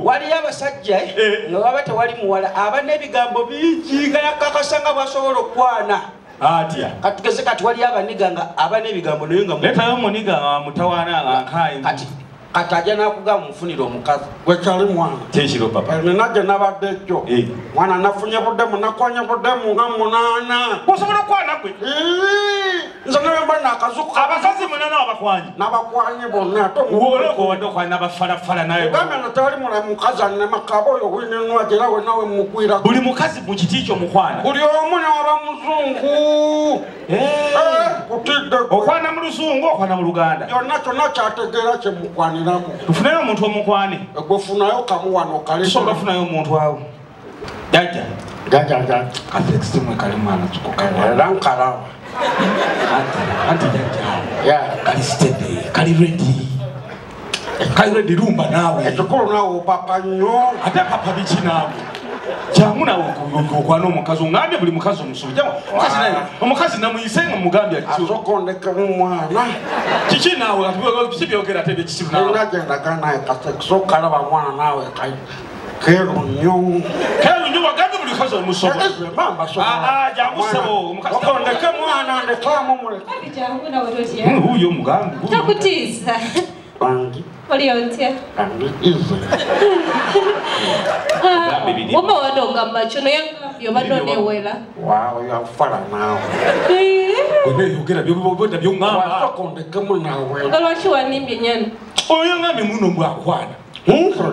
Waliyo abasajja nga baba tewali muwala aba n'ebigambo bingi nga yakakasa nga bw'asobola okwana. Atya. Katugeze kati waliyo abaniga nga aba n'ebigambo naye nga leetayo omuniga nga mutawaana nga nkaayi. Kati kati ajja n'akugamba mufunire omukazi. Gwe kyali mwana. Kyekiro papa. Nina gye nabadde jjo. Mwana nafunye buddemu nakwanye buddemu nga 8. Osobola okwana gwe? Nze ne mba nakazuukuka. Abakazi 8 abakwanye. N'abakwanye bonna ate oleko wadde okwana n'abafalafala naye. Ogambye nti tewali mulala mukazi annema kaba oyo winenwa era we nawe mugwira. Buli mukazi mu kiti kyo mukwana. Buli omu ne waba muzungu. Kutidde. Okwana mu luzungu okwana mu Luganda. Byonna kyonna kyategeera kye mukwaniramu. Tufuneyo omuntu omukwane. Gwe funayo kamu wano kale. Tusobola kufunayo omuntu awo. Jajja. Jajja. Katekisi mwe kali mwana tukukawa. Era nkalawa. Anti jajja. Kali steady, kali ready. Kali ready rumba naawe. Ekikulu naawe opapa nnyo. Ate papa biki naawe? Jangu naawe okwana omukazi ongambye buli mukazi omusubi. Omukazi namuyise nga mugambye ati. Asooka ondekemu mwana. Kiki naawe kati byogera ate ebyekisiru naawe. Nina gye ndaga naye katekisi okalaba mwana naawe keeru nnyo. Keeru nnyo wagambye buli mukazi omusobola. Jangu ssebo omukazi. Okondeke mwana ndekaamu muleke. Jangu naawe totya. Wuuyo omugambe. Takutiisa. Wangi. Oli otya? Wangi ize. Wama wadde ogamba kino yangambye obadde oneewera. Waawo yafala naawe. Oyogera byobodda by'oŋŋamba. Wasooka ondekemu naawe. Nga lwaki wanimbye nnyana? Oyo ngambye muno mbwakwana. Nze.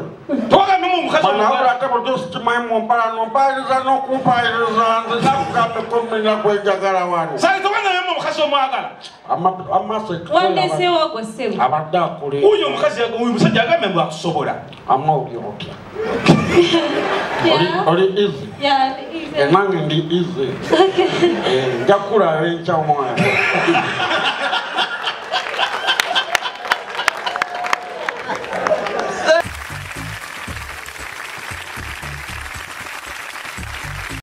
Togambye mu mukazi omukwana. Wabula ate bulijjo sikimanyi mumpala nompayiriza n'okumpayiriza nze nakugambye kumenya gwenjagala wano. Sale togambye mu mukazi omwagala. Amaaso Wandeseewo gwe ssebo. Abadde akule. Oyo omukazi oyo musajja agambye mbu akusobola. Amma oli otya? Oli easy. Yeah, easy. Nange ndi easy. Nja kulaba enkya mwana.